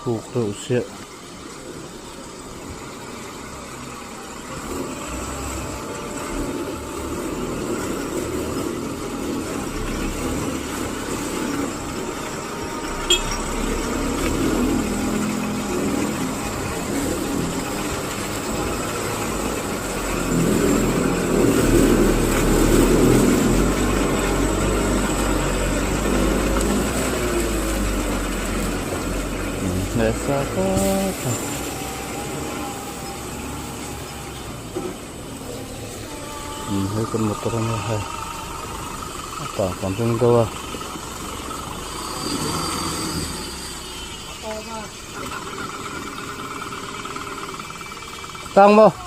thuk reuh chiah. Nasa tak a hei kan motor a nia hei a tah kan ring deuh a. Tang maw.